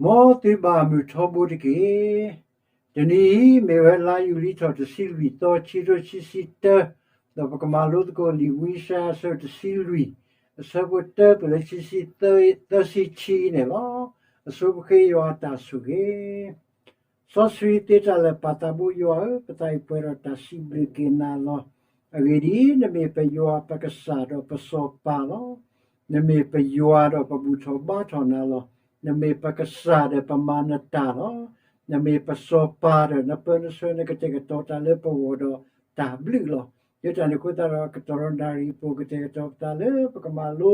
မ်သုဘၣ်မုာ်ထီဘိတက့ၢ်. တနံၤအံၤ မ့ၢ်ဝဲလါယူၤလံထီၣ်တဆံလွံၢ်သီ ခံကထိခံဆံတၢ, ဒီးပကမၤလိသကိးလံာ်ဝံယၡါယၤ အဆၢတဆံလွံၢ်, အဆၢဖိတၢ ပလၢခံဆံသၢဆံဆံန့ၣ်လီၤ. အဆိပဃ့ယွၤအတၢ်ဆိၣ်ဂ့ၤ. စီဆှံသ့တၢ်လၢာ် ပၢ်သးဘိယွၤဧၢ, ပသးအံၤပှဲၤဒီးတၢ်စံးဘျုးက့ၤနၤလီၤ. အဂ့ၢ်ဒ်အံၤ, နမ့ၢ်ပယွၤပကစၢ်ဒီးပစီၤပၤလီၤ. နမ့ၢ်ပယွၤဒီးပဘူၣ်ထီၣ်ဘါထီၣ်နၤလီၤ. နမ့ၢ်ပကစၢ်ဒီးပမၤနတၢ်လီၤ. နမ့ၢ်ပစီၤပၤဒီး နပၢနဆှၢနကတဲာ်ကတီၤတၢ်လၢပဂီၢ်ဒီးတၢ်ဘျုးလီၤ. လၢတၢ်န့ၣ်အဃိသတးဒီး ကတီၢ်ဒီးနၣ်ရံၣ်အပူၤ ကတဲာ်ကတီၤပသးလၢပကမၤလိ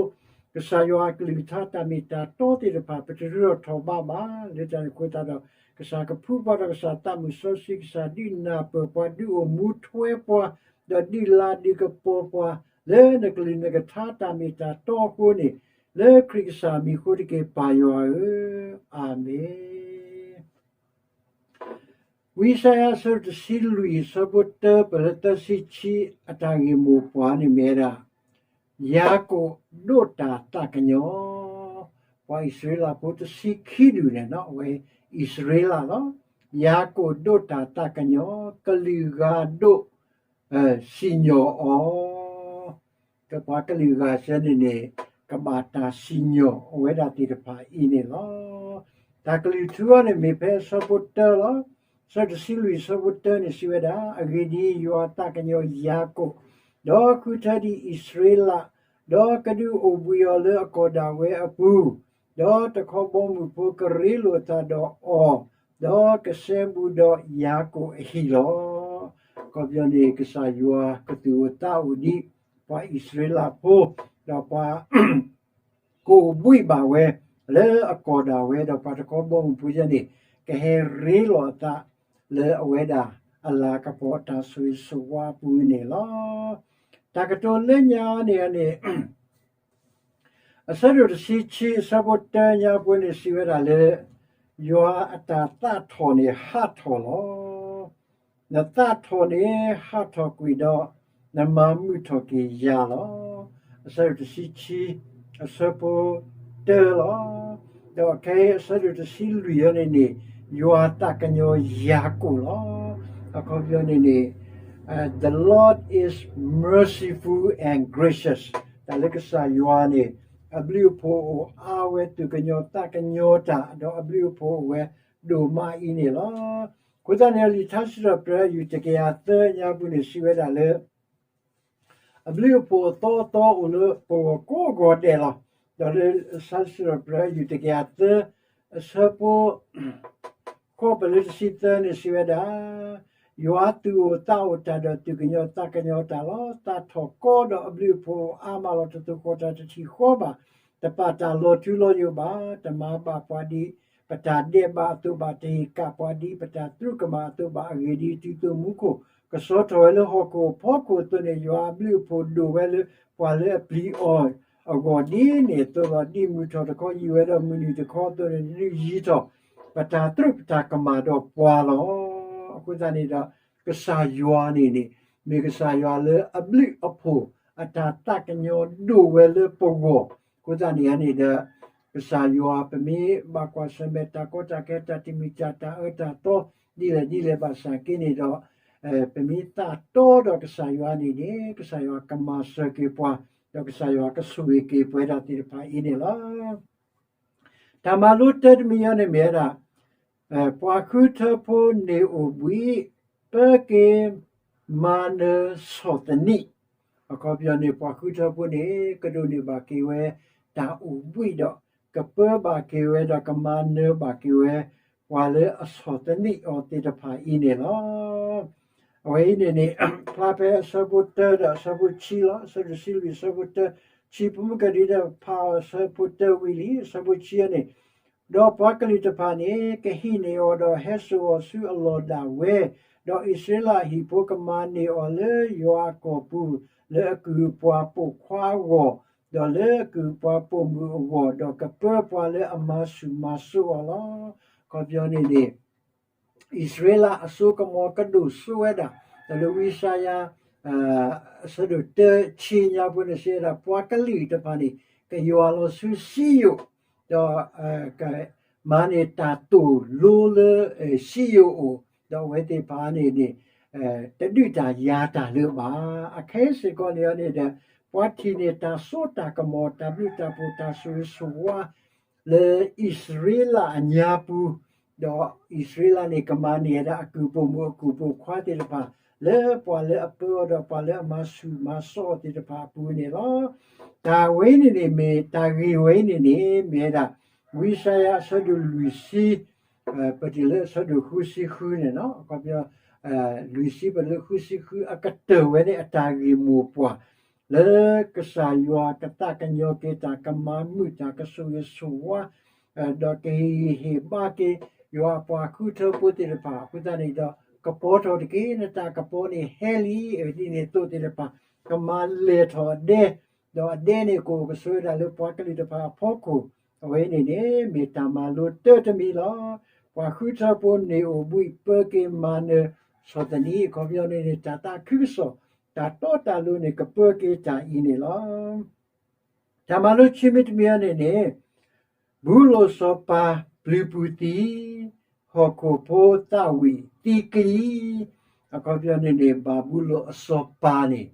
ကစၢ်ယွၤအကလုၢ်ကထါတၢ်မ့ၢ်တၢ်တီသ့ၣ်တဖၣ် ပတဒုးထီၣ်ထီၣ်ဘးဘၣ်. လၢတၢ်န့ၣ်အဃိသတးဒီး ကစၢ်ကဖှူပှၤဒီးကစၢ်သးမုၢ်စီဆှံ ကစၢ်ဒုးနၢ်ပၢၢ်ပှၤ ဒုးအိၣ်မူထွဲပှၤ ဒီးဒုးလၤဒုးကပီၤပှၤ လၢနကလုၢ်နကထါတၢ်မ့ၢ်တၢ်တီအဃိန့ၣ် လၢခရံာ်ကစၢ်အမံၤအဃိတက့ၢ် ပၢ်ယွၤဧၢ, အၤမ့ၣ်. ဝံယၡါယၤ အဆၢတဆံလွံၢ် အဆၢဖိတၢ ပလၢသၢဆံခံ အတၢ်ဂ့ၢ်မိၢ်ပှၢ်န့ၣ်မ့ၢ်ဝဲဒၣ် ယၤကိာ်ဒိးတၢ်သးကညီၤ, ပှၤအံၣ်စရ့လးဖိတဆံခံဒူၣ်န့ၣ် အဝဲအံၣ်စရ့လးလီၤ. ယၤကိာ်ဒိးတၢ်သးကညီၤ, ကလုာ်ဂၤဒိး စံၣ်ညီၣ်အီၤ ပှၤကလုာ်ဂၤစဲန့ၣ်န့ၣ် ကဘၣ်တၢ်စံၣ်ညီၣ်အဝဲဒၣ်သ့ၣ်တဖၣ်အံၤန့ၣ်လီၤ. တၢ်ကလုၢ်ထူအံၤန့ၣ်မ့ၢ်ဖဲအဆၢဖိတၢလီၤ. အဆၢတဆံလွံၢ်အဆၢဖိတၢန့ၣ်စံးဝဲဒၣ်, အဂ့ၢ်ဒ်အံၤ, ယွၤသးကညီၤယၤကိာ်, ဒီးဃုထၢဒံးအံၣ်စရ့လး, ဒီးကဒုးအိၣ်ဘှံးအီၤလၢအကီၢ်ဒၣ်ဝဲအပူၤ, ဒီးတခီဘီမုၢ်ဖိကရ့လိာ်အသးဒီးအီၤ, ဒီးကစဲဘူးဒီးယၤကိာ်အဟံၣ်လီၤ. အခီပညီန့ၣ် ကစၢ်ယွၤကသူၣ်အိၣ်သးအိၣ်ဒံး ပှၤအံၣ်စရ့လးဖိ, ဒီးပှၤ ကအိၣ်ဘှံးဘၣ်ဝဲ လၢအကီၢ်ဒၣ်ဝဲ, ဒီးပှၤတခီဘီမုၢ်ဖိယဲန့ၣ် ကဟဲရ့လိာ်အသး လၢအဝဲဒၣ်အလၤကပီၤတၢ်ဆိၣ်ဂ့ၤဆိၣ်ဝါအပူၤန့ၣ်လီၤ. တၢ်ကတိၤလၢညါန့ၣ်န့ၣ် အဆၢဒိၣ်တဆံခံ အဆၢဖိတၢညါပူၤန့ၣ်စံးဝဲဒၣ်လၢ ယွၤအတၢ်သးထီၣ်န့ၣ်ဟးထီၣ်လီၤ. နသးထီၣ်န့ၣ်ဟးထီၣ်ကွံာ်ဒီး နမၤမုာ်ထီၣ်က့ၤယၤလီၤ. အဆၢဒိၣ်တဆံခံ အဆၢဖိတၢလီၤ. ဒီးခဲအံၤအဆၢဒိၣ်တဆံလွံၢ်အံၤန့ၣ်န့ၣ် ယွၤသးကညီၤယၤကိာ်လီၤ. အခီပညီန့ၣ်န့ၣ် The Lord is merciful and gracious. တၢ်လၢကစၢ်ယွၤန့ၣ် အဘျုးအဖှိၣ်အိၣ်အါဝဲ သူၣ်ကညီၤသးကညီၤတၢ် ဒီးအဘျုးအဖှိၣ်အိၣ်ဝဲဒိၣ်မးအံၤန့ၣ်လီၤ. အဃိသတးန့ၣ် လံာ်ထါစံးထီၣ်ပတြၢၤ ယူၢ်တကယၤသၢညါပူၤန့ၣ်စံးဝဲဒၣ်လၢ အဘျုးအဖှိၣ်အသီအသီအိၣ်လၢပဂီၢ်ကိးဂီၤဒဲးလီၤ. ဒီးလၢလံာ်ထါစံးထီၣ်ပတြၢၤ ယူၢ်တကယၤသၢ အဆၢဖိ ဃိး ပလၢတဆံသၢန့ၣ်စံးဝဲဒၣ်, ယွၤသူၣ်အိၣ်သးအိၣ်တၢ်ဒီးသူၣ်ကညီၤသးကညီၤတၢ်လီၤ. သးထီၣ်ကီဒီးအဘျုးအဖှိၣ်အါမးလီၤ. တသိၣ်ဃီၤတၢ်တထံၣ်ဃီဘၣ်, တပာ်တၢ်လီၤထူလီၤယိာ်ဘၣ်, တမၤဘၣ်ပှၤဒ်ပတၢ်ဒဲးဘးအသိးဘၣ်, တဟ့ၣ်ကၣ်ပှၤဒ်ပတၢ်သရူးကမၣ်အသိးဘၣ်. အဂ့ၢ်ဒ်အံၤ, တုၤသိးမူခိၣ်ကဆှီထီၣ်ဝဲလၢဟီၣ်ခိၣ်အဖီခိၣ်အသိးန့ၣ် ယွၤအဘျုးအဖှိၣ်ဒိၣ်ဝဲလၢပှၤလၢအပျံၤအီၤအဂီၢ် ဒ်န့ၣ်အသိးလီၤ. ဒ်မုၢ်ထီၣ်တခီယံာ်ဝဲဒီးမုၢ်နုာ်တခီအသိးန့ၣ် ဒုးယံၤထီၣ် ပတၢ်သရူးပတၢ်ကမၣ်ဒီးပှၤလီၤ. အဃိသတးန့ၣ်ဒီး ကစၢ်ယွၤန့ၣ်န့ၣ် မ့ၢ်ကစၢ်ယွၤလၢအဘျုးအဖှိၣ်အတၢ်သးကညီၤဒိၣ်ဝဲလၢပဂီၢ်. အဃိသတးန့ၣ်န့ၣ်ဒီး ကစၢ်ယွၤ ပမ့ၢ်ဘၣ်ကွၢ်ဆၢၣ်မဲာ်တၢ်ကီတၢ်ခဲ တၢ်တမံၤတၢ်တၢ်အၢတၢ်သီ ဒ်လဲၣ်ဒ်လဲၣ်ဘၣ်ဆၣ်က့န့ၣ်ဒီး ပမ့ၢ်သးတီဒီးကစၢ်ယွၤန့ၣ်န့ၣ် ကစၢ်ယွၤကမၤစၢၤက့ၤပှၤ ဒီးကစၢ်ယွၤကဆိၣ်ဂ့ၤက့ၤပဝဲဒၣ်သ့ၣ်တဖၣ်အံၤန့ၣ်လီၤ. တၢ်မၤလိတၢ်တမံၤအံၤန့ၣ်မ့ၢ်ဝဲဒၣ် ပှၤဃုထၢဖိန့ၣ်အိၣ်ဘှံး ပၢက့ၤမၤနၢၤဆီၣ်သနံး. အခီပညီန့ၣ် ပှၤဃုထၢဖိန့ၣ် ကဒိးန့ၢ်ဘၣ်က့ၤဝဲတၢ်အိၣ်ဘှံးဒီး ကပၢဘၣ်က့ၤဝဲဒီးကမၤနၢၤဘၣ်က့ၤဝဲ ပှၤလၢအဆီၣ်သနံးအီၤသ့ၣ်တဖၣ်အံၤန့ၣ်လီၤ. အဝဲအံၤန့ၣ်န့ၣ် ဖျါဖဲအဆၢဖိတၢဒီးအဆၢဖိခံလီၤ. အဆၢဒိၣ်တဆံလွံၢ် အဆၢဖိတၢ ခံ ပမ့ၢ်ကဒုးဒၣ်ဖးအီၤအဆၢဖိတၢဝံၤလံ အဆၢဖိခံန့ၣ် ဒီးပှၤကလုာ်တဖၣ်န့ၣ် ကဟံးန့ၢ်အီၤဒီးဟဲစိာ်အီၤဆူအလီၢ်ဒၣ်ဝဲ, ဒီးအံၣ်စရ့လးအဟံၣ်ဖိကမၤန့ၢ်အီၤလၢယွၤအကီၢ်ပူၤ လၢအကုၢ်အပှၤပိာ်ခွါအဂီၢ်, ဒီးလၢအကုၢ်အပှၤပိာ်မုၣ်အဂီၢ်, ဒီးကပၢပှၤလၢအမၤဆူၣ်မၤစိးအီၤလီၤ. အခီပညီန့ၣ်န့ၣ် အံၣ်စရ့လးအစိကမီၤကဒိၣ်စိဝဲဒၣ်, ဒီးလၢဝံယၡါယၤ အဆၢဒိၣ်တၢဆံညါပူၤန့ၣ် စံးဝဲဒၣ် ပှၤကလုာ်တဖၣ်န့ၣ် ကယွၤလီၤဆူစံယိၣ်, ဒီး က မၤန့ၢ်တၢ်သိၣ်လိလၢ စံယိၣ်အိၣ်, ဒီးအဝဲသ့ၣ်တဖၣ်န့ၣ်န့ၣ် တဒုးတၢ်ယၤတၢ်လၢၤဘၣ်. အခဲအံၤစ့ၢ်ကီးန့ၣ်န့ၣ်ဒီး ပှၤထံၣ်န့ၢ်တၢ်စိတၢ်ကမီၤ တၢ်ဘျုးတၢ်ဖှိၣ် တၢ်ဆိၣ်ဂ့ၤဆိၣ်ဝါ လၢအံၣ်စရ့လးအညါပူၤ, ဒီးအံၣ်စရ့လးန့ၣ် ကမၤန့ၢ်ဝဲဒၣ်အကုၢ်ပိာ်မုၣ်အကုၢ်ပိာ်ခွါသ့ၣ်တဖၣ် လၢပှၤလၢအပၢအီၤဒီးပှၤလၢအမၤဆူၣ်မၤစီအီၤသ့ၣ်တဖၣ်အပူၤန့ၣ်လီၤ. တၢ်ဝဲအံၤန့ၣ်န့ၣ်မ့ၢ် တၢ်ဂ့ၢ်ဝဲအံၤန့ၣ်န့ၣ် မ့ၢ်ဝဲဒၣ် ဝံယၡါယၤအဆၢဒိၣ်လွံၢ်ဆံ ပတုၤလၢအဆၢဒိၣ်ဃုဆံဃုန့ၣ်လီၤ. အခီပညီ လွံၢ်ဆံပတုၤလၢဃုဆံဃု အကတၢၢ်ဝဲန့ၣ် အတၢ်ဂ့ၢ်မိၢ်ပှၢ် လၢကစၢ်ယွၤကသးကညီၤက့ၤတၢ် ကမၤမုာ်တၢ် ကဆိၣ်ဂ့ၤဆိၣ်ဝါ ဒီးကဟ့ၣ်ဂံၢ်ဟ့ၣ်ဘါက့ၤ ယွၤအပှၤဃုထၢဖိသ့ၣ်တဖၣ်အဃိသတးန့ၣ်ဒီး ကပီၤထီၣ်တက့ၢ် နတၢ်ကပီၤန့ၣ်ဟဲလံ, ဒ်န့ၣ်အသိးသ့ၣ်တဖၣ် ကမၤလဲၢ်ထီၣ်အဒဲ ဒီးအဒဲန့ၣ်ကအိၣ်ကဆိးဝဲဒၣ်လၢပှၤကလုာ်တဖၣ်အဖီခိၣ်, အဝဲန့ၣ်န့ၣ် မ့ၢ်တၢ်မၤလိတၢတမံၤလီၤ. ပှၤဃုထၢဖိန့ၣ်အိၣ်ဘှံးပၢက့ၤမၤနၢၤဆီၣ်သနံး အခီပညီန့ၣ်န့ၣ် တၢ်သးခုကစီၣ် တၢ်တီတၢ်လိၤန့ၣ် ကပၢက့ၤတၢ်အံၤန့ၣ်လီၤ. တၢ်မၤလိခံမံၤတမံၤအံၤန့ၣ်န့ၣ် ဘူလိၣ်စီၤပၤပျုၤပူၤသံ, ဟီၣ်ခိၣ်ဖိသးဝံၣ်သံကျံ, အခီပညီန့ၣ်န့ၣ် ဘၤဘူလိၣ်အစီၤပၤန့ၣ်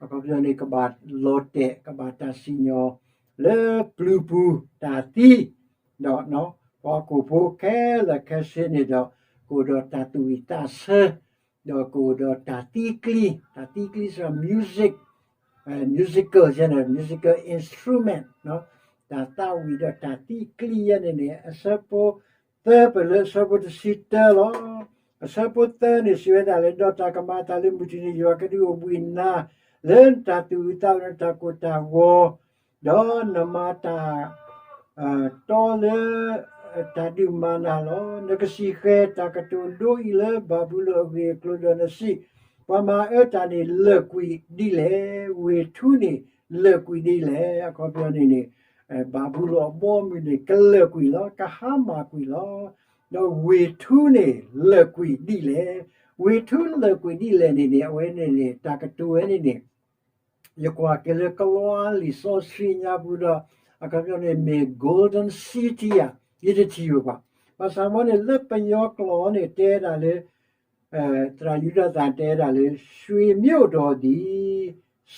အခီပညီန့ၣ် ကဘၣ်လီၤတဲာ် ကဘၣ်တၢ်စံၣ်ညီၣ် လၢပျုၤပူၤတၢ်သံ, ဒီး ပှၤဟီၣ်ခိၣ်ဖိခဲလၢာ်ခဲဆ့န့ၣ်ဒီး ကအိၣ်ဒီးတၢ်သူၣ်ဝံၣ်သးဆၢ ဒီးကအိၣ်ဒီးတၢ်သံကျံ, တၢ်သံကျံစ့ၢ် music, musical ယဲန့ၣ် musical instrument, တၢ်သးဝံၣ်ဒီးတၢ်သံကျံယဲန့ၣ်န့ၣ် အဆၢဖိသၢပၢၢ်လၢအဆၢဖိတဆံတၢလီၤ. အဆၢဖိသၢန့ၣ် စံးဝဲဒၣ်လၢ ဒီးတၢ်ကမၤအသးလၢမုၢ်တနံၤ ယွၤကဒုးအိၣ်ဘှံးနၤ လၢနတၢ်သူၣ်ဝံၣ်သးဝံၣ် နတၢ်ကိၢ်တၢ်ဂီၤ ဒီးနမၤတၢ် တီလၢ တၢ်ဒုးမၤနၤလီၤ. နကစံၣ်ဃဲၤတၢ်ကတိၤဒိအံၤလၢဘၤဘူလိၣ်အဂ့ၢ်အကျိၤဒီးနစံး, ပှၤမၤအၢတၢ်န့ၣ်လၢာ်ကွံာ်ဒ်လဲၣ်, ဝ့ၢ်ထူန့ၣ် လၢာ်ကွံာ်ဒ်လဲၣ်. အခီပညီန့ၣ်န့ၣ် ဘၤဘူလိၣ်အဘီအမုၢ်န့ၣ် ကလၢာ်ကွံာ်လီၤ, ကဟါမၢ်ကွံာ်လီၤ. ဒီးဝ့ၢ်ထူန့ၣ် လၢာ်ကွံာ်ဒ်လဲၣ်. ဝ့ၢ်ထူလၢာ်ကွံာ်ဒ်လဲၣ်န့ၣ်န့ၣ် အဝဲန့ၣ်န့ၣ် တၢ်ကတိၤဝဲန့ၣ်န့ၣ် ယကွၢ်က့ၤလၢကလံးလံာ်စီဆှံညါပူၤဒီး အခီပညီန့ၣ်မ့ၢ် golden city ဧါ, ယတထံၣ်ဘၣ်. ဘၣ်ဆၣ်မ့ၢ်န့ၣ် လၢပယီၤကျိာ်န့ၣ် တဲဒၣ်လၢ သရၣ်ယူဒၤသၣ်တဲဒၣ်လၢ ရွှေမြို့တော်သည်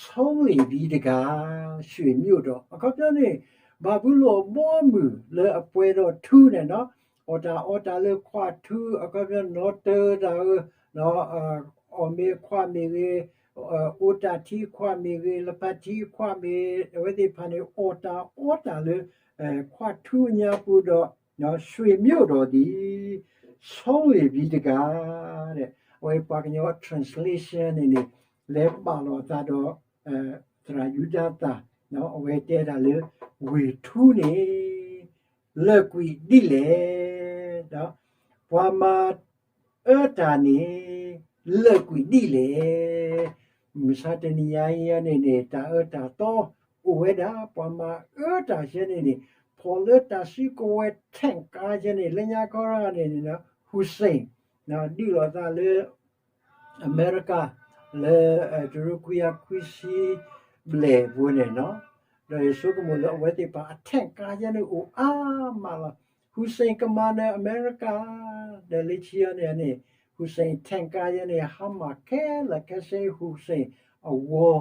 ဆုံးလေပြီတကား, ရွှေမြို့တော် အခီပညီန့ၣ် ဘၤဘူလိၣ်အဘီအမုၢ်လၢအပှဲၤဒီးထူန့ၣ်နီၤ, အီၣ်တၢ်အီတၢ်လၢခွးထူ အခီပညီနီၤ တၢတၢ်ဧၢ အီၣ်မ့ၤအခွးမ့ၢ်ဂ့ၤ, အိၣ်တၢ်ထံအခွးမ့ၢ်ဂ့ၤ, လဖးထံအခွးမ့ၢ်ဂ့ၤ, အဝဲသ့ၣ်တဖၣ်န့ၣ် အီၣ်တၢ်အီတၢ်လၢ ခွးထူအညါပူၤဒီး ရွှေမြို့တော်သည် ဆုံးလေပြီတကား အဝဲပှၤကညီ translation န့ၣ်န့ၣ် လဲၤဘၣ်လိာ်အသးဒီး သရၣ်ယူဒၤသၣ် အဝဲတဲဒၣ်လၢ ဝ့ၢ်ထူန့ၣ် လၢာ်ကွံာ်ဒ်လဲၣ်, ပှၤမၤအၢတၢ်န့ၣ် လၢာ်ကွံာ်ဒ်လဲၣ်. မုၢ်ဆါတနံၤညါအံၤန့ၣ်န့ၣ် တၢ်အၢတၢ်သီအိၣ်ဝဲဒၣ် ပှၤမၤအၢတၢ်ယဲန့ၣ်န့ၣ် ဖီၣ်လၢတၢ်စုကဝဲၤ tank ကါယဲန့ၣ် လၢညါခီန့ၣ် Hussein ဒုးလိာ်သးလၢ အမဲရကၤ လၢ တရူးခွံကယၤခွံဆံဘျဲၣ်ပူၤန့ၣ်နီၤ, ဒီးယဆိကမိၣ်လၢအဝဲသ့ၣ်တဖၣ်အ tank ကါယဲန့ၣ်အိၣ်အါမးလီၤ. Hussein ကမၤနၢၤအမဲရကၤ ဒီးလၢခံန့ၣ်န့ၣ် Hussein tank ကါယဲန့ၣ် ဟါမၢ်ခဲလၢာ်ခဲဆ့ Hussein အဝီ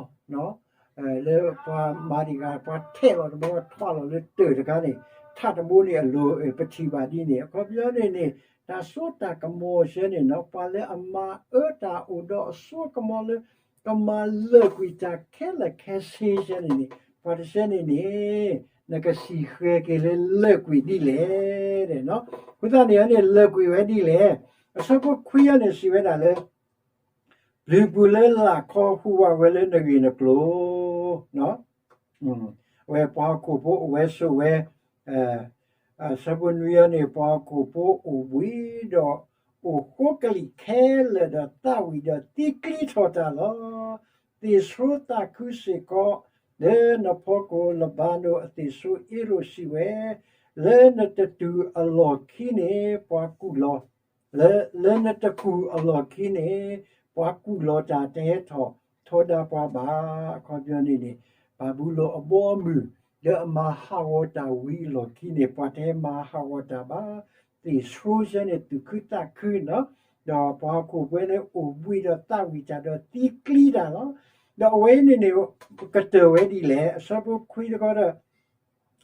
လၢပှၤမၤတံၢ်ဂၤ ပှၤထဲးလီၤတဘိ ထွးလီၤလၢတၢၢ်တခါန့ၣ် ထးတဘိန့ၣ်အလိၤ ပထံၣ်ဘၣ်ဒ်န့ၣ် အခီပညီန့ၣ်န့ၣ် တၢ်စိတၢ်ကမီၤယဲန့ၣ်နီၤ ပှၤလၢအမၤအၢတၢ်အိၣ်ဒီးအစိအကမီၤလၢ ကမၤလၢာ်ကွံာ်တၢ်ခဲလၢာ်ခဲဆ့ယဲန့ၣ်န့ၣ် ပှၤတဆဲန့ၣ်န့ၣ် နကစံၣ်ဃဲၤက့ၤလၢလၢာ်ကွံာ်ဒ်လဲၣ် အဃိသတးန့ၣ်န့ၣ် လၢာ်ကွံာ်ဝဲဒ်လဲၣ်. အဆၢဖိခွံအံၤန့ၣ် စံးဝဲဒၣ်လၢ ပျုၤပူၤလၢလာ်ခီဟူးဝးဝဲလၢနဂ့ၢ်နကျိၤ, အဝဲပှၤဟီၣ်ခိၣ်ဖိအိၣ်ဝဲဆိးဝဲ, အဆၢဖိနွံအံၤန့ၣ် ပှၤဟီၣ်ခိၣ်ဖိအိၣ်ဘှံးဒီး အိၣ်ဃိကလံာ်ခဲလၢာ်ဒီးသးဝံၣ်ဒီးသံကျံထီၣ်တၢ်လီၤ. သ့ၣ်ဆိသးခုစ့ၢ်ကီး လၢနဖီခိၣ် လဘါနိၣ်အသ့ၣ်ဆိအ့ရိၣ်စံးဝဲ, လၢနတတူၢ်အလီၢ်ခံန့ၣ် ပှၤကူၣ်လီၤ လၢနတကူၣ်အလီၢ်ခံန့ၣ် ပှၤကူၣ်လီၤတၢ်တဟဲထီၣ်ထီဒါပှၤဘၣ်. အခီပညီန့ၣ်န့ၣ် ဘၤဘူလိၣ်အဘီအမုၢ် လၢအမၤဟးဂီၤတၢ်ဝံၤအလီၢ်ခံန့ၣ် ပှၤတဟဲမၤဟးဂီၤတၢ်ဘၣ်, သ့ၣ်ဆှိဆၢန့ၣ်သူၣ်ခုသးခုနီၤ, ဒီးပှၤဟီၣ်ခိၣ်ဖိန့ၣ် အိၣ်ဘှံးဒီးသးဝံၣ်တၢ်ဒီးသံကျံတၢ်လီၤ. ဒီးအဝဲန့ၣ်န့ၣ် ကတၢၢ်ဝဲဒ်လဲၣ်, အဆၢဖိခွံတခီဒီး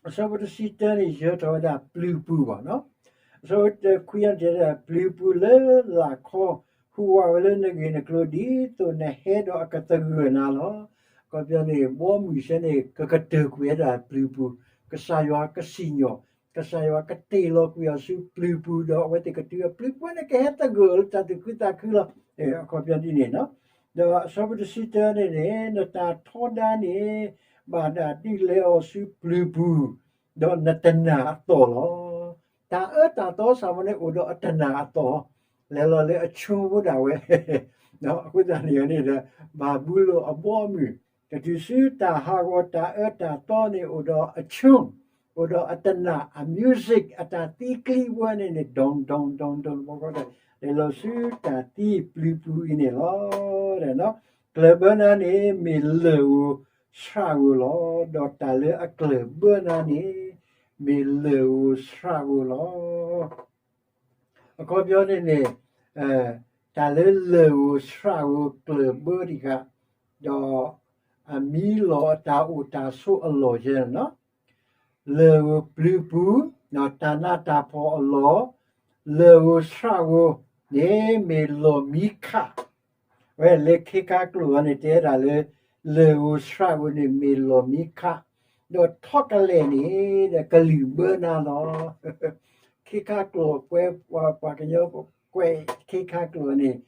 အဆၢဖိတဆံတၢန့ၣ် ယၢၤထီၣ်ဝဲဒၣ်ပျုၤပူၤဘၣ်နီၤ. အဆၢဖိတခွံန့ၣ်တဲဒၣ် ပျုၤပူၤလၢလာ်ခီ ဟူးဝးဝဲလၢနဂ့ၢ်နကျိၤ ဒ်သိးနဟဲဒီးအကသဂၢၢ်နၤလီၤ. အခီပညီန့ၣ် ဘီမုၢ်စဲန့ၣ် ကကတၢၢ်ကွံာ်ဝဲဒၣ်ပျုၤပူၤ, ကစၢ်ယွၤကစံၣ်ညီၣ်, ကစၢ်ယွၤကတ့ၢ်လီၤကွံာ်အီၤဆူပျုၤပူၤ ဒီးအဝဲသ့ၣ်ကတုၤအပျုၤပူၤန့ၣ် ကဟဲသဂၢၢ်လၢတၢ်သူၣ်ခုသးခုလီၤ. အခီပညီဒ်န့ၣ်နီၤ. ဒီးအဆၢဖိတဆံတၢန့ၣ်န့ၣ် နတၢ်ထီဒါန့ၣ် ဘၣ်တၢ်ဒုးလဲအီၤဆူပျုၤပူၤ, ဒီးနတနာ်အသီၣ်လီၤ. တၢ်အၢတၢ်သီစ့ၢ်ကီးန့ၣ် အိၣ်ဒီးအတနာ်အသီၣ်, လဲၤလီၤလၢအဆိကမိၣ်ဒၣ်ဝဲ အဃိသတးန့ၣ်န့ၣ်ဒီး ဘၤဘူလိၣ်အဘီအမုၢ် ကတုၤဆူတၢ်ဟးဂီၤတၢ်အၢတၢ်သီန့ၣ် အိၣ်ဒီးအဆိ, အိၣ်ဒီးအတနာ် အ music အတၢ်သံကျံဝဲန့ၣ်န့ၣ် ဒိၣ်ဒိၣ်ဒိၣ်ဒိၣ်ဘီဃီဒီး လဲၤလီၤဆူတၢ်သံပျုၤပူၤအံၤန့ၣ်လီၤ. ကျၢၢ်ဘၢနၤန့ၣ် မ့ၢ်လၢၢ်ဧိၤဆှးဧိၤလီၤ. ဒီးတၢ်လၢအကျၢၢ်ဘၢနၤန့ၣ် မ့ၢ်လၢၢ်ဧိၤဆှးဧိၤလီၤ. အခီပညီန့ၣ်န့ၣ် တၢ်လၢလၢၢ်ဧိၤဆှးဧိၤကျၢၢ်ဘၢတံၢ်ဃာ်, ဒီးအမံလီၤအတၢ်အိၣ်တၢ်ဆိးအလီၢ်ယဲန့ၣ်နီၤ. လၢၢ်ဧိၤပျုၤပူၤ, တၢ်နးတၢ်ဖှီၣ်အလီၢ်, လၢၢ်ဧိၤဆှးဧိၤန့ၣ်မ့ၢ်လီၢ်မံခး ဝဲလၢခ့ခါကျိာ်အံၤန့ၣ် တဲဒၣ်လၢ လၢၢ်ဧိၤဆှးဧိၤန့ၣ်မ့ၢ်လီၢ်မံခး, ဒီးထီၣ်ကလဲာ်န့ၣ်ဒီးကလုၢ်ဘၢနၤလီၤ. ခ့ခါကျိာ်ကွဲး ပှၤကညီကွဲးခ့ခါကျိာ်န့ၣ်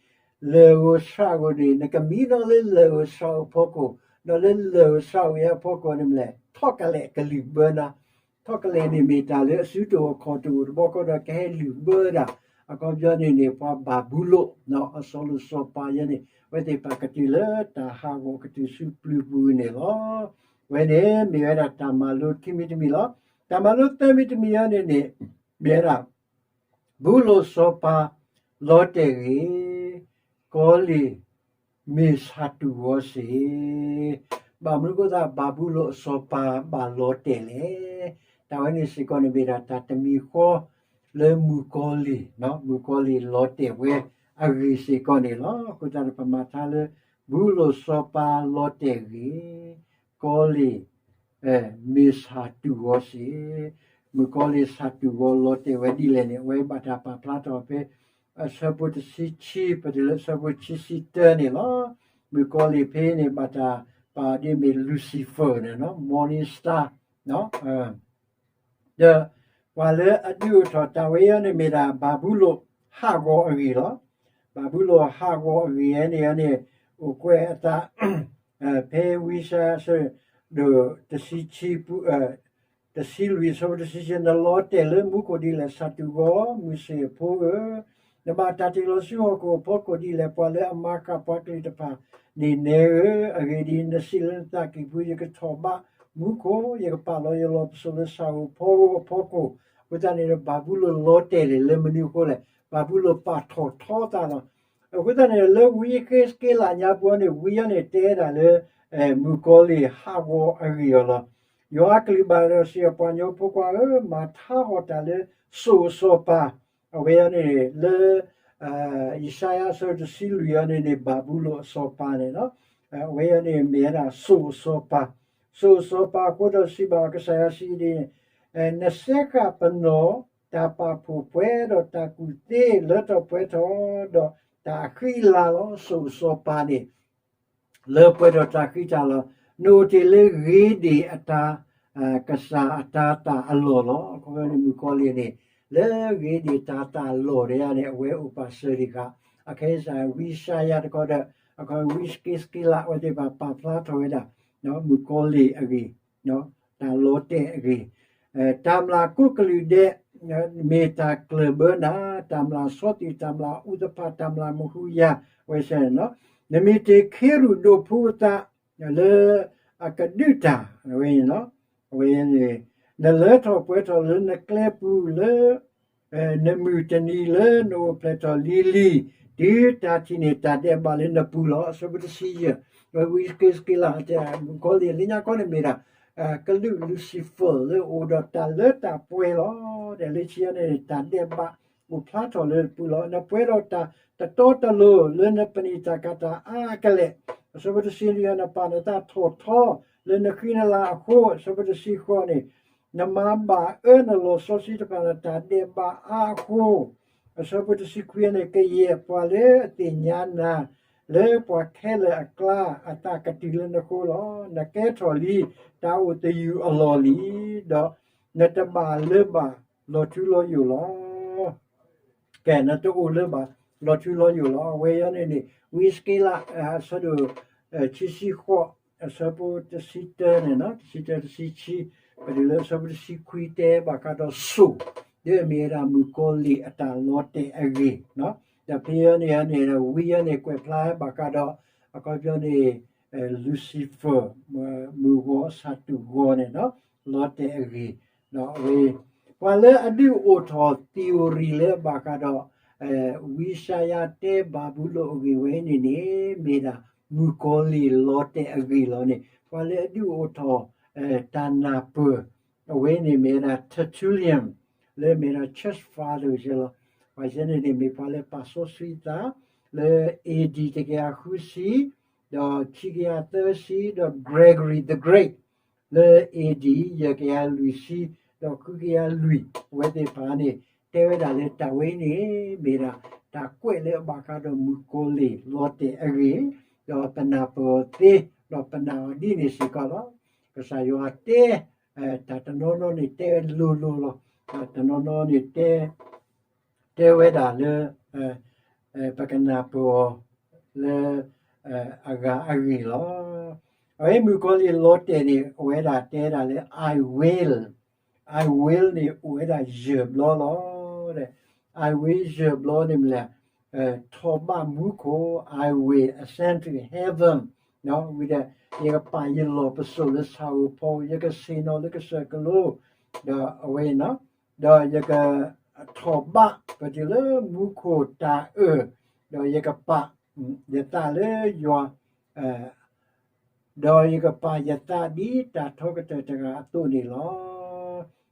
လၢၢ်ဧိၤဆှးဧိၤန့ၣ် နကမံနီၤလၢလၢၢ်ဧိၤဆှးဧိၤအဖီခိၣ်, ဒီးလၢလၢၢ်ဧိၤဆှးဧိၤအဖီခိၣ်န့ၣ်မ့ၢ်လဲၣ် ထီၣ်ကလဲာ်ကလုၢ်ဘၢနၤ ထီၣ်ကလဲာ်န့ၣ်မ့ၢ်တၢ်လၢအစုတအိၣ်ခီၣ်တအိၣ်တဘျီဃီဒီးကဟဲလုၢ်ဘၢဒၣ်, အခီပညီန့ၣ်န့ၣ် ပှၤဘၤဘူလိၣ် အစီၤလိၣ်စီၤပၤယဲန့ၣ် အဝဲသ့ၣ်တဖၣ်ကတုၤလၢတၢ်ဟးဂီၤကတုၤဆူပျုၤပူၤန့ၣ်လီၤ. အဝဲန့ၣ်မ့ၢ်ဝဲဒၣ်တၢ်မၤလိခံမံၤတမံၤလီၤ. တၢ်မၤလိသၢမံၤတမံၤအံၤန့ၣ်န့ၣ် မ့ၢ်ဝဲဒၣ် ဘၤဘူလိၣ်စီၤပၤလီၤတဲာ်ဂ့ၤ, ကီၤလံၢ်မ့ၢ်ဆၣ်တူၢ်ဂီၤစ့ၢ်. ဘၣ်မနုၤအဃိသတးဘၤဘူလိၣ်အစီၤပၤဘၣ်လီၤတဲာ်လဲၣ်. တၢ်ဝဲန့ၣ်စ့ၢ်ကီးန့ၣ်မ့ၢ်ဒၣ်တၢ်တမံၤဃီလၢမုၣ်ကီၤလံၢ်, မုၣ်ကီၤလံၢ်လီၤတဲာ်ဝဲအဂ့ၢ်စ့ၢ်ကီးန့ၣ်လီၤ. အဃိသတးဒီး ပမၤထါလၢ ဘၤဘူလိၣ်စီၤပၤလီၤတဲာ်ဂ့ၤ, ကီၤလံၢ် မ့ၢ်ဆၣ်တူၢ်ဂီၤစ့ၢ်. မုၣ်ကီၤလံၢ်ဆၣ်တူၢ်ဂီၤလီၤတဲာ်ဝဲဒ်လဲၣ်န့ၣ် အဝဲဘၣ်တၢ်ပာ်ဖျါထီၣ်ဖဲ အဆၢဖိတဆံခံ ပတုၤလၢအဆၢဖိခံဆံတၢန့ၣ်လီၤ. မုၣ်ကီၤလံၢ်ဖဲန့ၣ် ဘၣ်တၢ်ပာ်ဒ်မ့ၢ် Lucifer န့ၣ်နီၤ, Morning Star ဒီးပှၤလၢအဒုးအိၣ်ထီၣ်တၢ်ဝဲအံၤန့ၣ်မ့ၢ်ဒၣ် ဘၤဘူလိၣ်ဟးဂီၤအဂ့ၢ်လီၤ. ဘၤဘူလိၣ်ဟးဂီၤအဂ့ၢ်န့ၣ်န့ၣ် အိၣ်ကွဲးအသး ဖဲဝံယၡါယၤ အဆၢဒိၣ်တဆံခံ တဆံလွံၢ် အဆၢဖိတဆံခံ နလီၤတဲာ်လၢမူခိၣ်ဒ်လဲၣ်, ဆၣ်တူၢ်ဂီၤ မုၢ်ဆ့ၣ်ဖိဧၢ, နဘၣ်တၢ်တ့ၢ်လီၤဆူဟီၣ်ခိၣ်အဖီခိၣ်ဒ်လဲၣ်, ပှၤလၢအမၤဃၣ်ပှၤကလုာ်တဖၣ်န့ၣ်နဲဧၢ, အဂ့ၢ်ဒ်အံၤ, နစံးလၢနသးကံၢ်ပူၤ, ယကထီၣ်ဘးမူခိၣ်, ယကပာ်လီၤယလီၢ်ပစိာ်လၢဆၣ်ဧိၤဖီဧိၤအဖီခိၣ်. အဃိသတးန့ၣ်ဒီး ဘၤဘူလိၣ်လီၤတဲာ်လံလၢမနုၤအဃိလဲၣ်, ဘၤဘူလိၣ်ပာ်ထီၣ်ထီသးလီၤ. အဃိသတးန့ၣ် လၢဝံယဃ့းစက့လးညါပူၤန့ၣ် ဝံအံၤန့ၣ်တဲဒၣ်လၢ မုၣ်ကီၤလံၢ်ဟးဂီၤအဂ့ၢ်အီၤလီၤ. ယွၤအကလုၢ်ဘၣ်ဒီးစံး, ပှၤကညီဖိခွါဧၢ, မၤထါဃီၤတၢ်လၢစိၣ်အစီၤပၤ, အဝဲအံၤန့ၣ်လၢ ယၡါယၤ အဆၢဒိၣ်တဆံလွံၢ်အံၤန့ၣ်န့ၣ် ဘၤဘူလိၣ်အစီၤပၤန့ၣ်လီၤ. အဝဲအံၤန့ၣ်မ့ၢ်ဝဲဒၣ်စိၣ်အစီၤပၤ, စိၣ်အစီၤပၤအဃိဒီးစံးဘၣ်အီၤ, ကစၢ်ယွၤစံးဒ်အံၤ, နစဲဃာ်ပနီၣ်တၢ်ပာ်ဖှိၣ်ပှဲၤဒီးတၢ်ကူၣ်သ့လၢထီၣ်ပှဲၤထီၣ်, ဒီးတၢ်ဃံလၤလီၤ. စိၣ်အစီၤပၤန့ၣ် လၢပှဲၤဒီးတၢ်ဃံတၢ်လၤ, နအိၣ်တ့ၢ်လၢဂ့ၤဒ့ၣ်အတၢ် ကစၢ်အတၤသၣ်အလီၢ်လီၤ. အခီပညီန့ၣ် မုၣ်ကီၤလံၢ်န့ၣ် လၢဂ့ၤဒ့ၣ်တၤသၣ်အလီၢ်တယၤန့ၣ် အဝဲအိၣ်ပာ်စၢၤတံၢ်ဃာ်, အခဲအံၤစ့ၢ် ဝံယၡါယၤတခီဒီး အခီပညီ ဝံယဃ့းစက့လး အဝဲသ့ၣ်တဖၣ်ပာ်ဖျါထီၣ်ဝဲဒၣ် မုၣ်ကီၤလံၢ်အဂ့ၢ်, တၢ်လီၤတဲာ်အဂ့ၢ်, တၢ်မျၢ်ကိးကလုာ်ဒဲး မ့ၢ်တၢ်ကျၢၢ်ဘၢနၤ, တၢ်မျၢ်ဆီတံၢ်, တၢ်မျၢ်အူသဖၣ်, တၢ်မျၢ်မဟူယၤ, ဝဲစ့ၢ်န့ၣ်လီၤ. နမ့ၢ်တ့ၢ်ခ့ရူၣ်ဒိၣ်ဖိအသး လၢအကဒုးတၢ်ဝဲန့ၣ်လီၤ. အဝဲန့ၣ် နလၢထီၣ်ပှဲၤထီၣ်လၢနကျဲပူၤလၢ နမုၢ်တနံၤလၢနအိၣ်ဖျဲၣ်ထီၣ်လံၤလံၤ, တုၤတၢ်ထံၣ်န့ၢ်တၢ်ဒဲးဘးလၢနပူၤလီၤ. အဆၢဖိတဆံယဲၢ်, ဝံယဃ့းစက့လးတဲ မုၣ်ကီၤလံၢ်လၢညါခီန့ၣ်မ့ၢ်ဒၣ် ကလူး Lucifer လၢအိၣ်ဒီးတၢ်လၢတၢ်ပှဲၤလီၤ. ဒီးလၢခံန့ၣ် တၢ်ဒဲးဘးအိၣ်ဖျါထီၣ်လၢနပူၤလီၤ. နပှဲၤဒီးတၢ်တတီတလိၤလၢနပနံာ်တၢ်ကၤတၢ်အါကလဲာ်, အဆၢဖိတဆံနွံ နပာ်နသးထီၣ်ထီလၢနဃံနလၤအဃိ, အဆၢဖိတဆံဃိးန့ၣ် နမၤဘၣ်အၢနလီၢ်စီဆှံတဖၣ်န့ၣ် တၢ်ဒဲးဘးအါအဃိ, အဆၢဖိတဆံခွံန့ၣ် ကယဲၢ်ပှၤလၢအသ့ၣ်ညါနၤ လၢပှၤခဲလၢာ်အကျါ အသးကတုၤလၢနဃိလီၤ. နကဲထီၣ်လံတၢ်အိၣ်သယုၢ်အလီၢ်လံ, ဒီးနတဘၣ်လၢၤဘၣ်လီၤထူလီၤယိာ်လီၤ. ကဲ နတအိၣ်လၢၤဘၣ်လီၤထူလီၤယိာ်လီၤ. အဝဲအံၤန့ၣ်န့ၣ် ဝံစက့လး အဆၢဒိၣ် ခံဆံဃိး အဆၢဖိတဆံတၢန့ၣ် တဆံတၢ တဆံခံ, ပတုၤလၢအဆၢဖိတဆံခွံ တဲဘၣ်ဃးဒီးစိၣ်, ဒီးမ့ၢ်ဝဲဒၣ်မုၣ်ကီၤလံၢ်အတၢ်လီၤတဲာ်အဂ့ၢ်, ဒီးဖဲအံၤန့ၣ်န့ၣ် ဝံအံၤန့ၣ် ကွဲးဖျါဘၣ်ဃးဒီး အခီပညီန့ၣ် Lucifer မုၢ်ဂီၤအဆၣ်တူၢ်ဂီၤန့ၣ် လီၤတဲာ်အဂ့ၢ်, ဒီးအဝဲ ပှၤလၢအဒုးအိၣ်ထီၣ် theory လၢဘၣ်ဃးဒီး ဝံယၡါယၤတဲဘၤဘူလိၣ်အဂ့ၢ်ဝဲန့ၣ်န့ၣ် မ့ၢ်ဒၣ်မုၣ်ကီၤလံၢ်လီၤတဲာ်အဂ့ၢ်လီၤန့ၣ် ပှၤလၢအဒုးအိၣ်ထီၣ် တၢ်နၢ်ပၢၢ် အဝဲန့ၣ်မ့ၢ်ဝဲဒၣ် Tertullian လၢမ့ၢ်ဒၣ် Church Father လီၤ. ပှၤယဲန့ၣ်န့ၣ်မ့ၢ်ပှၤလၢပာ်စီဆှံသး လၢ A D တကယၤဃုဆံ ဒီးခံကယၤသၢဆံ ဒီး Gregory the Great လၢ A D ယဲၢ်ကယၤလွံၢ်ဆံ ဒီးဃုကယၤလွံၢ် အဝဲသ့ၣ်တဖၣ်န့ၣ် တဲဝဲဒၣ်လၢတၢ်ဝဲအံၤန့ၣ် မ့ၢ်ဒၣ် တၢ်ကွဲးလၢအဘၣ်ဃးဒီးမုၣ်ကီၤလံၢ်လီၤတဲာ်အဂ့ၢ်, ဒီးပနၢ်ပၢၢ်အီၤသ့, ဒီးပနာ်အီၤဒ်န့ၣ်စ့ၢ်ကီးလီၤ. ကစၢ်ယွၤတဲ တၢ်တနီၤနီၤန့ၣ်တဲလိၤလိၤလီၤ. တၢ်တနီၤနီၤန့ၣ် တဲ တဲဝဲဒၣ်လၢ ပကနၢ်ပၢၢ်အီၤလၢ အဂၤအဂ့ၢ်လီၤ. အဝဲမုၣ်ကီၤလံၢ်လီၤတဲာ်န့ၣ် အဝဲဒၣ်တဲဒၣ်လၢ I will, I will န့ၣ် အိၣ်ဝဲဒၣ်ယဲၢ်ဘျီလီၤ. I will ယဲၢ်ဘျီန့ၣ်မ့ၢ်လဲၣ်, ထီၣ်ဘးမူခိၣ်, I will ascend to heaven ဝံၤဒီး ယကပာ်ယလီၢ်ပစိာ်လၢဆၣ်ဧိၤဖီဧိၤ, ယကဆ့ၣ်နီၤလၢကစၢၢ်ကလိ, ဒီးအဝဲ ဒီးယကထီၣ်ဘးပတုၤလၢမူခိၣ်တၢ်အၢၣ်, ဒီးယကပာ်ယသးလၢယွၤ, ဒီးယကပာ်ယသးဒ်တၢ်ထီကတၢၢ်တဂၤအသိးန့ၣ်လီၤ.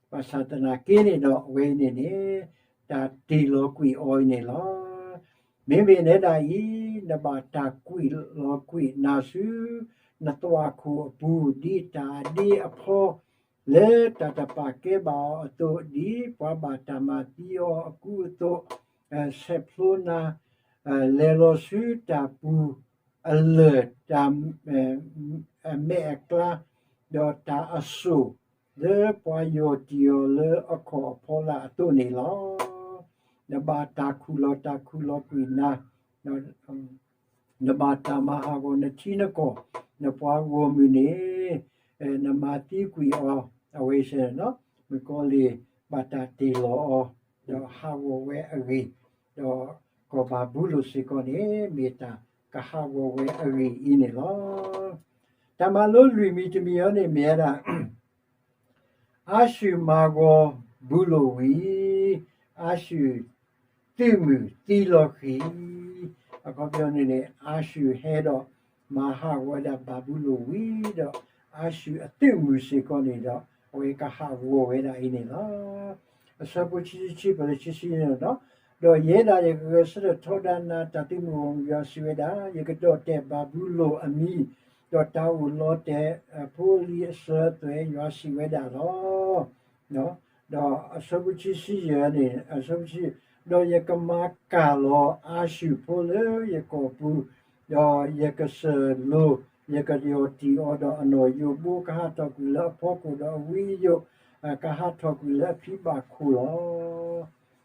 ဘၣ်ဆၣ်သနာ်က့န့ၣ်ဒီး အဝဲအံၤန့ၣ်န့ၣ် တၢ်တ့ၢ်လီၤကွံာ်အီၤအံၤန့ၣ်လီၤ. မ့မ့ၢ်နဲဒၣ်အံၤ နဘၣ်တၢ်ကွံာ်လီၤကွံာ်နၤဆူ နသွၣ်ခိၣ်အပူၤ ဒ်တၢ်အဒ့အဖီ လၢတၢ်တပာ်ကဲဘၣ်အီၤအသိး, ဒ်ပှၤဘၣ်တၢ်မၤသံအီၤအကူအသိး, ဆဲးဖျိနၤ လဲၤလီၤဆူတၢ်ပူၤအလၢၢ်, တၢ်မဲာ်အကျါ, ဒီးတၢ်အစိၣ်, လၢပှၤယီၢ်တံၢ်အီၤလၢအခီၣ်အဖီလာ်အသိးန့ၣ်လီၤ. နဘၣ်တၢ်ခူၣ်လီၤတၢ်ခူၣ်လီၤကွံာ်နၤ နဘၣ်တၢ်မၤဟးဂီၤနထံနကီၢ်, နပှၤဂီၢ်မုၢ်န့ၣ် နမၤသံကွံာ်အီၤ, အဝဲစဲး, မုၣ်ကီၤလံၢ်ဘၣ်တၢ်တ့ၢ်လီၤအီၤ, ဒီးဟးဂီၤဝဲအဂ့ၢ်, ဒီးကီၢ်ဘၤဘူလိၣ်စ့ၢ်ကီးန့ၣ် မ့ၢ်တၢ်ကဟးဂီၤဝဲအဂ့ၢ်အံၤန့ၣ်လီၤ. တၢ်မၤလိလွံၢ်မံၤတမံၤအံၤန့ၣ် မ့ၢ်ဝဲဒၣ် အၤၡူၢ်မၤဂီၤဘူလိၣ်ဝံၤ, အၤၡူၢ်သုးမုၢ်သံလီၤဃံၤ, အခီပညီန့ၣ်န့ၣ် အၤၡူၢ်ဟဲဒီးမၤဟးဂီၤဝဲဒၣ်ဘၤဘူလိၣ်ဝံၤဒီး အၤၡူၢ်အသုးမုၢ်စ့ၢ်ကီးန့ၣ်ဒီး အဝဲကဟးဂီၤဝဲဒၣ်အံၤန့ၣ်လီၤ. အဆၢဖိခံဆံခံ ပလၢခံဆံန့ၣ်ဒီး, ဒီးယဲဒၣ်ယကဂဲၤဆၢထၢၣ်ထီဒါနၤ တၢ်သုးမုၢ်ဂီၢ်မုၢ် ယွၤစံးဝဲဒၣ်, ယကဒီၣ်တဲာ်ဘၤဘူလိၣ်အမံၤ, ဒီးတၢ်အိၣ်လီၤတဲာ်ဖိလံၤအစၢၤအသွဲၣ် ယွၤစံးဝဲဒၣ်လီၤ. ဒီးအဆၢဖိခံဆံယဲၢ်န့ၣ်, အဆၢဖိခံဆံ, ဒီးယကမၤကၢ်လီၤအၤၡူၢ်ဖိလၢယကီၢ်ပူၤ, ဒီးယကစၢၢ်လိၤ, ယကယီၢ်တံၢ်အီၤဒီးအနီၣ်ယိးဘိကဟးထီၣ်ကွံာ်လၢအဖီခိၣ်, ဒီးအဝံယိးကဟးထီၣ်ကွံာ်လၢအဖံဘၣ်ခိၣ်လီၤ.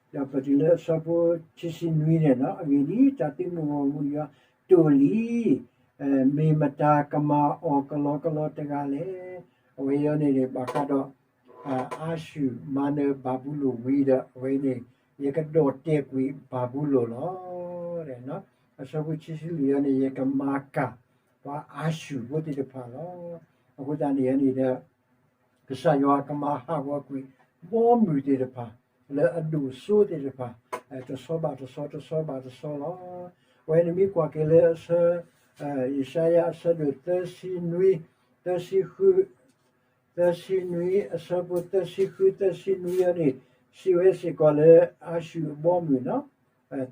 ဒီးပတုၤလၢအဆၢဖိခံဆံနွံန့ၣ်, အဂ့ၢ်ဒ်အံၤ, တၢ်သုးမုၢ်ဂီၢ်မုၢ်ယွၤတိာ်လံ, မ့ၢ်မတၤကမၤအီၤကလီကလီတဂၤလဲၣ်. အဝဲအံၤန့ၣ် ဘၣ်ဃးဒီး အၤၡူၢ်မၤနၢၤဘၤဘူလိၣ်ဝံၤဒီး အဝဲန့ၣ် ယကဒီၣ်တဲာ်ကွံာ်ဘၤဘူလိၣ်လီၤ. အဆၢဖိခံဆံလွံၢ်အံၤန့ၣ် ယကမၤကၢ်ပှၤအၤၡူၢ်ဖိသ့ၣ်တဖၣ်လီၤ. အဃိသတးန့ၣ်န့ၣ်ဒီး ကစၢ်ယွၤကမၤဟးဂီၤကွံာ် ဘီမုၢ်သ့ၣ်တဖၣ် လၢအဒိၣ်စိသ့ၣ်တဖၣ် တဆီဘၣ်တဆီ တဆီဘၣ်တဆီလီၤ. အဝဲန့ၣ်မ့ၢ်ကွၢ်က့ၤလၢအဆၢ, ယၡါယၤအဆၢဒိၣ်သၢဆံနွံ, သၢဆံဃု, သၢဆံနွံ အဆၢဖိသၢဆံဃု သၢဆံနွံအံၤန့ၣ် စံးဝဲစ့ၢ်ကီးလၢအၤၡူၢ်အဘီအမုၢ်နီၤ,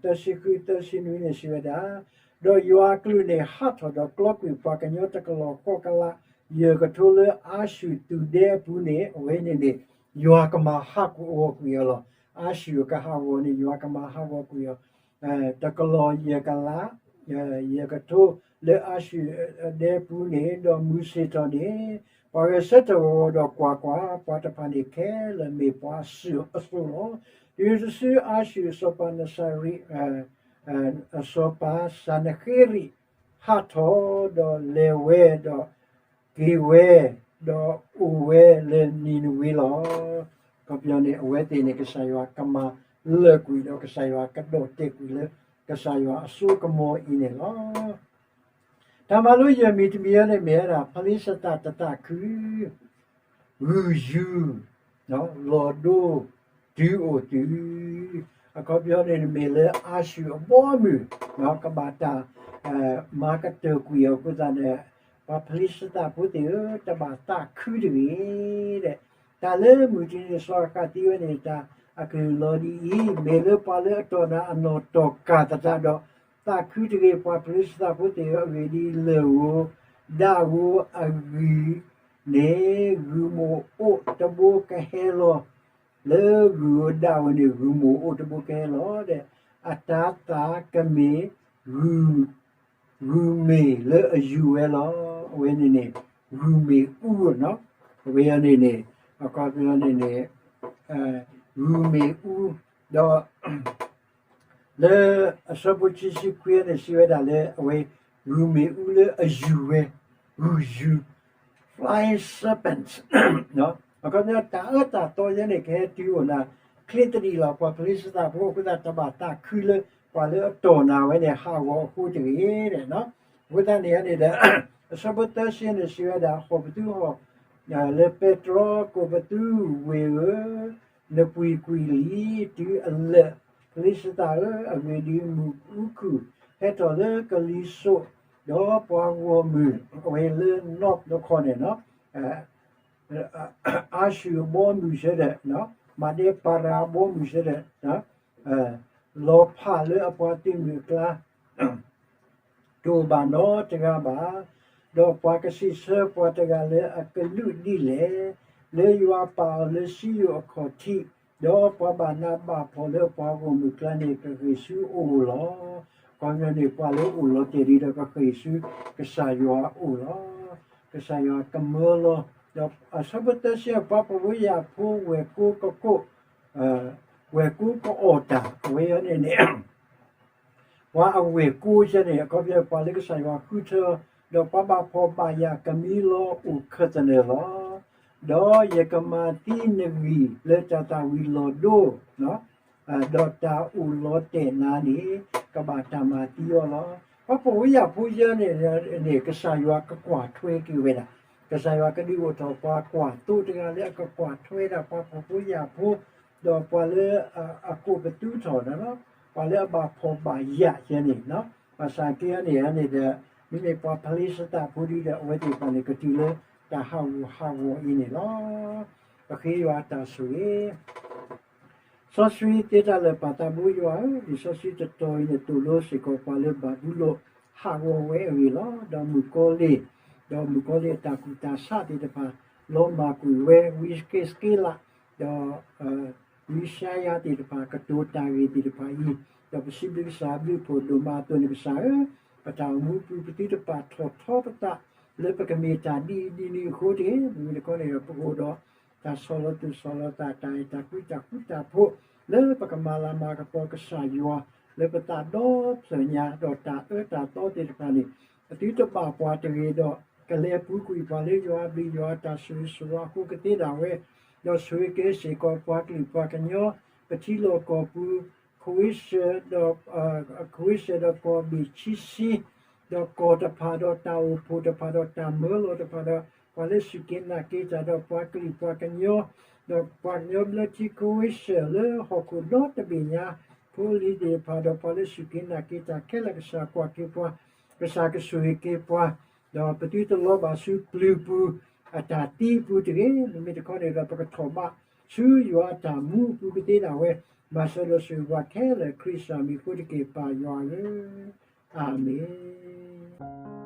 သၢဆံဃု သၢဆံနွံန့ၣ် စံးဝဲဒၣ်, ဒီးယွၤအကလုၢ်န့ၣ်ဟးထီၣ်ဒီးကျီကွံာ်ပှၤကညီတကလီၤဃိးကလး ယဲၢ်ကထိလၢအၤၡူၢ်သူၣ်ဒဲအပူၤန့ၣ်, အဝဲန့ၣ်န့ၣ် ယွၤကမၤဟးဂီၤကွံာ်အီၤလီၤ. အၤၡူၢ်အကဟးဂီၤန့ၣ် ယွၤကမၤဟးဂီၤကွံာ်အီၤ တကလီၤယဲၢ်ကလး ယဲၢ်ကထိလၢအၤၡူၢ်ဒဲပူၤန့ၣ်, ဒီးမုၢ်ဆ့ၣ်ထီၣ်န့ၣ် ပှၤဂဲၤဆၢထၢၣ်ဂီၤဂီၤဒီးကွၢ်ကွၢ်, ပှၤတဖၣ်န့ၣ်ခဲလၢာ်မ့ၢ်ပှၤအစုၣ်အစိၤလီၤ. တုၤတစုအၤၡူၢ်အစီၤပၤနစၤရံး, အစီၤပၤစၤနဃ့ရံး ဟးထီၣ်ဒီးလဲၤဝဲဒီးက့ၤဝဲ, ဒီးအိၣ်ဝဲလၢနံၤနဝ့လီၤ. အခီပညီန့ၣ် အဝဲသ့ၣ်န့ၣ် ကစၢ်ယွၤကမၤလၢာ်ကွံာ်ဒီး ကစၢ်ယွၤကဒီၣ်တဲာ်ကွံာ်လၢ ကစၢ်ယွၤအစိကမီၤအံၤန့ၣ်လီၤ. တၢ်မၤလိယဲၢ်မံၤတမံၤအံၤန့ၣ် မ့ၢ်ဝဲဒၣ် ဖလ့ၡသးတသးခု ဂုၢ်ယူၤ, လီၤဒိ တုၤအိၣ်တုၤ, အခီပညီန့ၣ် မ့ၢ်လၢအၤၡူၢ်အဘီအမုၢ် ကဘၣ်တၢ် မၤကတၢၢ်ကွံာ်အီၤအဃိသတးန့ၣ်, ပှၤဖလ့ၡသးဖိသ့ၣ်ဧၢ, တဘၣ်သးခုတဂ့ၤ, ဒီး တၢ်လၢမုၢ်တနံၤန့ၣ် စီၤဃးသံဝဲန့ၣ် တၢ်အကလုၢ်လီၤဒ်အံၤ, မ့ၢ်လၢပှၤလၢအတီၢ်နၤအနီၢ်တီၢ်ကၢ်သတးဒီး, သးခုတဂ့ၤ, ပှၤဖလ့ၡသးဖိသ့ၣ်ဧၢ, အဂ့ၢ်ဒ်အံၤ, လၢၢ်ဧိၤ, ဒၣ်ဧိၤအဂုၢ်န့ၣ် ဂုၢ်မိၢ်အိၣ်တဘိကဟဲလီၤ, လၢဂုၢ်ဧိၤဒၣ်ဧိၤန့ၣ် ဂုၢ်မိၢ်အိၣ်တဘိကဟဲလီၤ, ဒီး အတၤသၣ်ကမ့ၢ် ဂုၢ်မ့ၢ်လၢအယူၤဝဲလီၤ. အဝဲန့ၣ်န့ၣ် ဂုၢ်မ့ၣ်အူ, အဝဲအံၤန့ၣ်န့ၣ် အခီပညီန့ၣ်န့ၣ် ဂုၢ်မ့ၣ်အူ, ဒီး လၢအဆၢဖိခံဆံခွံန့ၣ် စံးဝဲဒၣ်လၢအဝဲ ဂုၢ်မ့ၣ်အူလၢအယူၤဝဲ, ဂုၢ်ယူၤ flying serpent, အခီပညီ တၢ်အၢတၢ်သီယဲန့ၣ် ကဟဲတုၤအိၣ်နၤ ချ့တဒံးလီၤ. ပှၤဖလ့ၡသးဖိအဃိသတး တဘၣ်သးခုလၢ ပှၤလၢအတီၢ်နၤဝဲန့ၣ် ဟးဂီၤအဃိတဂ့ၤ, အဃိသတးန့ၣ်န့ၣ်ဒီး အဆၢဖိသၢဆံန့ၣ် စံးဝဲဒၣ် ဟီၣ်ပသူဟီၣ် လၢပဲတြီ ကိးပသူဝ့ၢ်ဧၢ, နပှံၤကွံာ်လံ တုၤအလၢာ်, ဖလ့ၡသးဧၢ, အဂ့ၢ်ဒ်အံၤ မုၢ်အူခုၣ်ဟဲထီၣ်လၢကလံၤစိး, ဒီးပှၤဂီၢ်မုၢ် အဝဲလၢ north တခီန့ၣ် အၤၡူၢ်အဘီအမုၢ်စ့ၢ်ဒီး မၤဒဲပၤရၤအဘီအမုၢ်စ့ၢ်ဒီး လီၤဖးလၢအပှၤသုးမုၢ်အကျါ တအိၣ်ဘၣ်နီတဂၤဘၣ်, ဒီးပှၤကစံးဆၢပှၤတဂၤလၢအကလုၢ်ဒ်လဲၣ်, လၢယွၤပာ်အီၤလၢစံယိၣ်အခီၣ်ထံး, ဒီးပှၤဘၣ်နးဘၣ်ဖှီၣ်လၢပှၤဂီၢ်မုၢ်ကျါန့ၣ် ကဃ့ၢ်ဆူအအိၣ်လီၤ. အခီပညီန့ၣ် ပှၤလၢအအိၣ်လီၤတဲာ်ဒ်ဒီးကဃ့ၢ်ဆူကစၢ်ယွၤအအိၣ်လီၤ. ကစၢ်ယွၤကမၢလီၤ, ဒီးအဆၢဖိသၢဆံ ပှၤဖှီၣ်ဖိယာ်ဖိဝဲၢ်ကိကကိး, ဝဲၢ်ကိကအီၣ်တၢ် အဝဲအံၤန့ၣ်န့ၣ် ပှၤအဝဲၢ်ကိယဲန့ၣ် အခီပညီ ပှၤလၢကစၢ်ယွၤဃုထၢ, ဒီးပှၤဘၣ်ဖှီၣ်ဘၣ်ယာ်ကမံလီၤအိၣ်ခၢၣ်သနၢၣ်လီၤ. ဒီးယကမၤသံနဂံၢ်လၢတၢ်သၣ်ဝံၤလီၤဒိ, ဒီးတၢ်အိၣ်လီၤတဲာ်နၤန့ၣ် ကဘၣ်တၢ်မၤသံအီၤလီၤ. ပှၤဖှီၣ်ဖိယာ်ဖိယဲန့ၣ်န့ၣ် ကစၢ်ယွၤကကွၢ်ထွဲက့ၤဝဲဒၣ်, ကစၢ်ယွၤကဒုးအိၣ်ထီၣ်ပှၤကွၢ်သိတဂၤလၢအကကွၢ်ထွဲဒၣ်ပှၤဖှီၣ်ဖိယာ်ဖိ ဒီးပှၤလၢအကိးပသူထီၣ်, ပှၤလၢအဘၣ်ဖှီၣ်ဘၣ်ယာ်ယဲန့ၣ်, ဘၣ်ဆၣ်က့န့ၣ်န့ၣ်ဒီး မ့မ့ၢ်ပှၤဖလ့ၡသးဖိဒ်ဒီး အဝဲသ့ၣ်တဖၣ်န့ၣ် ကတုၤလၢတၢ်ဟးဂူာ်ဟးဂီၤအံၤန့ၣ်လီၤ. ပဃ့ယွၤတၢ်ဆိၣ်ဂ့ၤ စီဆှံသ့တၢ်လၢာ် ပၢ်သးဘိယွၤဧၢ, လံာ်စီဆှံတတီၤအံၤန့ၣ် သိၣ်လိစ့ၢ်ကီးပှၤလၢဘၤဘူလိၣ်ဟးဂီၤဝဲအဂ့ၢ်လီၤ. ဒီးမုၣ်ကီၤလံၢ်, ဒီးမုၣ်ကီၤလံၢ်အတၢ်ကူၣ်တၢ်ဆးသ့ၣ်တဖၣ်, လီၤမၢ်ကွံာ်ဝဲ ဝံယ့ၣ်စက့လး, ဒီး ယၡါယၤသ့ၣ်တဖၣ် ကတိၤတၢ်ဂ့ၢ်သ့ၣ်တဖၣ်အံၤ, ဒီးပစံးဘျုးကစၢ်ဘျုးဖှိၣ်ဒိၣ်မးအသိးန့ၣ် ကစၢ်ဧၢ, ပတၢ်အိၣ်မူပူၤ ပသုတပာ်ထီၣ်ထီပသး လၢပကမ့ၢ်တၢ်ဒ်အံၤဒ်နုၤအဃိတဂ့ၤ, မ့မ့ၢ်တခီန့ၣ်ဒီး ပကအိၣ်ဒီးတၢ်ဆီၣ်လီၤသူၣ်ဆီၣ်လီၤသး တၢ်အဲၣ်တၢ်ကွံတၢ်ဃူတၢ်ဖိး လၢပကမၤလၤမၤကပီၤကစၢ်ယွၤ လၢပသးဒီဖျၢၣ်ညါ ဒီးတၢ်အၢတၢ်သီသ့ၣ်တဖၣ်န့ၣ် ပသုတဘၣ်ပှၤတဂ့ၤဒီး ကလဲၤပူၤကွံာ်ပှၤလၢယွၤအဘျုးယွၤအတၢ်ဆိၣ်ဂ့ၤဆိၣ်ဝါအဃိကသ့ဒၣ်ဝဲ, ဒီးဆိၣ်ဂ့ၤက့ၤစ့ၢ်ကီးပှၤကလုာ်ပှၤကညီ ပထံလီၢ်ကီၢ်ပူၤ ခွံဆၢဒီး ခွံဆၢဒီးကီၢ်ဘ့ၣ်ခံဆံ, ဒီးကီၢ်တဖၣ်ဒီးတၢ်အိၣ်ဖှိၣ်တဖၣ်ဒီးတၢ်မၢလီၤတဖၣ်ဒီး ပှၤလၢစူၢ်က့ၤနာ်က့ၤတၢ်ဒီးပှၤကလုာ်ပှၤကညီ, ဒီးပှၤကညီဘျၢထံခဝ့ဆၢၣ်လၢဟီၣ်ခိၣ်ဒီတဘ့ၣ်ညါ, ဖိလံၤသ့ၣ်တဖၣ်ဒီးပှၤလၢစူၢ်က့ၤနာ်က့ၤတၢ်ခဲလၢာ် ကစၢ်ကွၢ်က့ၤပှၤ, ကစၢ်ကဆိၣ်ဂ့ၤက့ၤပှၤ, ဒီးပသုတလီၤဘၣ်ဆူပျုၤပူၤ အတၢ်သံအပူၤတဂ့ၤ, မ့မ့ၢ်တခီန့ၣ်ဒီး ပကထီၣ်ဘးဆူယွၤအတၢ်မူအပူၤကသ့ဒၣ်ဝဲ, မၤစၢၤဒီးဆိၣ်ဂ့ၤပှၤခဲလၢာ် ခရံာ်စၢ်မံၤအဃိတက့ၢ် ပၢ်ယွၤဧၢ, အၤမ့ၣ်.